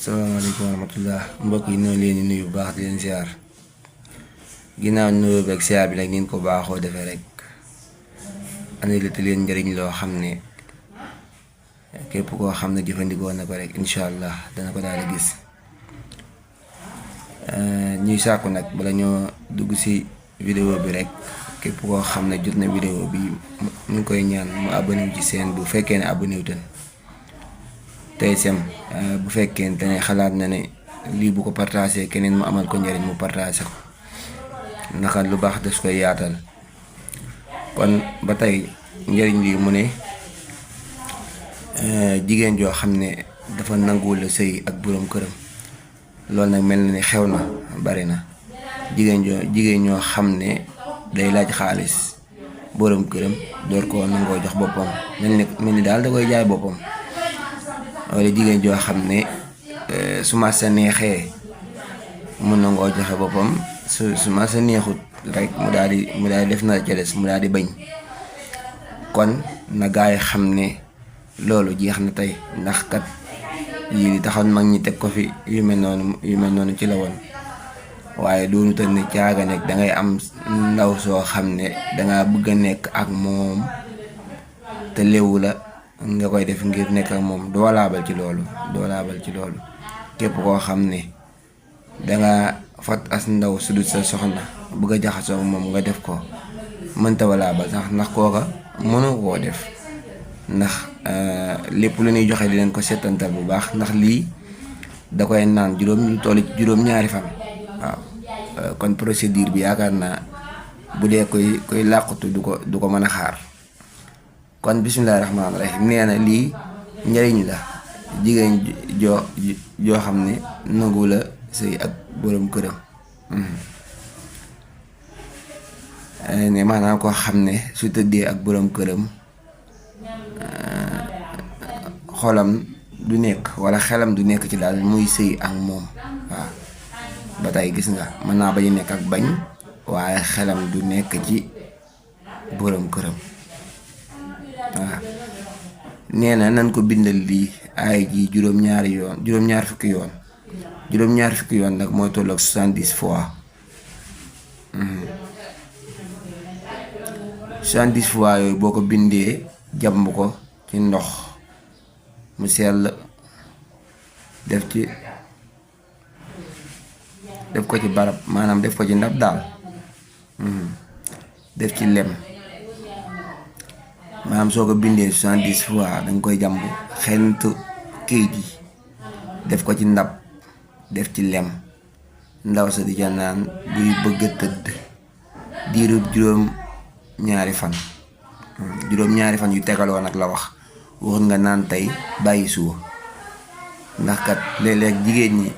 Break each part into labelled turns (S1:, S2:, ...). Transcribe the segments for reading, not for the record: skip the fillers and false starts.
S1: salaamaaleykum wa rahmatullah mbokk yi ñoo leen di nuyu bu baax di leen ziar ginnaaw nuyoo beeg ziar bi nag ni ko baaxoo defee rek andilati leen njëriñ loo xam ne képp koo xam ne jëfandikoo na ko rek incha allah dana ko daal di gis. ñuy sàkku nag bala ñoo dugg ci vidéo bi rek képp koo xam ne jot na vidéo bi mu ngi koy ñaan mu abonné wu ci seen bu fekkee ne abonné wu tey sem bu fekkee ne xalaat na ne lii bu ko partagé keneen mu amal ko njëriñ mu partagé ko naka lu baax des koy yaatal. kon ba tey njëriñ lii mu ne jigéen joo xam ne dafa nanguwul sëy ak boroom këram loolu nag mel na ni xew na bari na jigéen ñoo xam ne day laaj xaalis boroom këram door ko nangoo jox boppam mel ni daal da koy jaay boppam. wala jigéen joo xam ne su ma sa neexee mun na ngoo joxe boppam su ma sa neexut rek mu daal di def na ca des mu daal di bañ. kon na gaay xam ne loolu jeex na tey ndax kat yii di taxoon mag ñi teg ko fi yu mel noonu ci la woon waaye doonu tën ne caaga nekk dangay am ndaw soo xam ne danga bëgg a nekk ak moom te léwu la nga koy def ngir nekk ak moom doo laabal ci loolu képp koo xam ne danga fat as ndaw su dul sa soxna bëgg a jaxasoo ak moom nga def ko mënta walaabal sax ndax kooka mënoo koo def ndax lépp lu ñuy joxe di leen ko seetantal bu baax ndax lii da koy naan juróom-ñaari fan waaw. kon procédure bi yaakaar naa bu dee koy làqutu du ko mën a xaar. kon bismillaahi rahmaani rahiim nee na lii njëriñ la jigéen joo xam ne nangu la sëy ak boroom këram ne maanaam koo xam ne su tëddee ak boroom këram xolam du nekk walla xelam du nekk ci daal muy sëy ak moom waaw. ba tey gis nga mën naa bañ a nekk ak bañ waaye xelam du nekk ci boroom këram waaw. nee na nan ko bindal lii ay ji juróom-ñaar fukki yoon nag mooy tolloog 70 fois 70 fois yooyu boo ko bindee jàmb ko ci ndox mu sell def ko ci barab maanaam def ko ci ndab daal def ci lem maanaam soo ko bindee 70 fois danga koy jàmb xent këyit yi def ko ci ndab def ci lem ndaw sa di ca naan buy bëgg a tëdd diirub juróom-ñaari fan yu tegaloo nag la wax waxut nga naan tey bàyyi suba ndax kat léeg-léeg jigéen ñi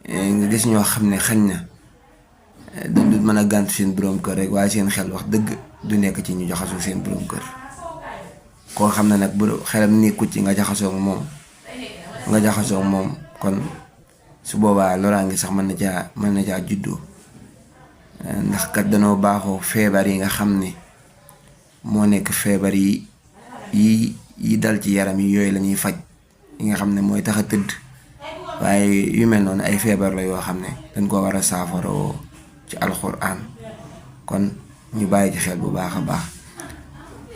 S1: nga gis ñoo xam ne xañ na du mën a gàntu seen boroom kër rek waaye seen xel wax dëgg du nekk ci ñu jaxasoo seen boroom kër koo xam ne nag bu xelam nekkut ci nga jaxasoo moom kon su boobaa loraa ngi sax mën na caa juddoo ndax kat danoo baaxoo feebar yi nga xam ne moo nekk feebar yi dal ci yaram yi yooyu la ñuy faj yi nga xam ne mooy tax a tëdd waaye yu mel noonu ay feebar la yoo xam ne dañ ko war a saafaroo ci alxuraan kon ñu bàyyi ci xel bu baax a baax.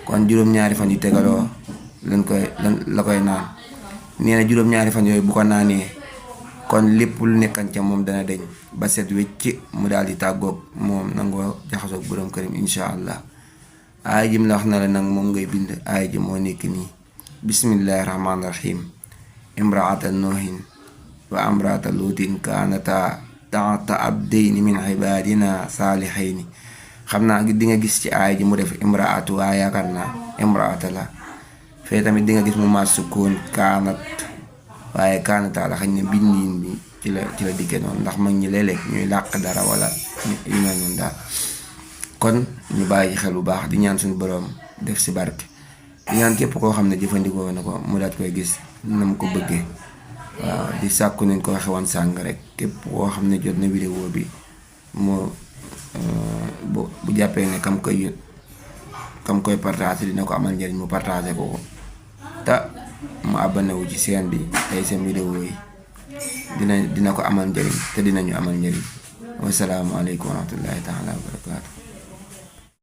S1: kon juróom-ñaari fan yu tegaloo la koy naan nee na juróom-ñaari fan yooyu bu ko naanee kon lépp lu nekkan ca moom dana deñ ba set wecc mu daal di tàggoog moom nangoo jaxasoog boroom këram incha allah. aaya ji mu la wax na la nag moom ngay bind aaya ji moo nekk nii bismillaahi rahmaani rahiim imraata nuuhin wa amraata luutin kaanataa taxta abdayni min ibaadina saalihayni. xam naa di nga gis ci aaya ji mu def imraatu waaye yaakaar naa imraata la fee tamit di nga gis mu maas sukkoon kaanat waaye kaanataa la xañ ne bindiin bi ci la dikke noonu ndax mag ñi léeg-léeg ñuy làq dara wala yu mel noonu daal. kon ñu bàyyi xel bu baax di ñaan suñu boroom def ci barke di ñaan képp koo xam ne jëfandikoo na ko mu daat koy gis na mu ko bëggee waaw. di sàkku nañ ko waxe woon sàng rek képp koo xam ne jot na vidéo bi moo bu jàppee ne kam koy partagé dina ko amal njëriñ mu partagé ko te mu abonné wu ci chaîne bi tey seen vidéo yi dina ko amal njëriñ te dinañu amal njëriñ. Wasalaamu aleykum wa rahmatullahi taala wa barakaatu.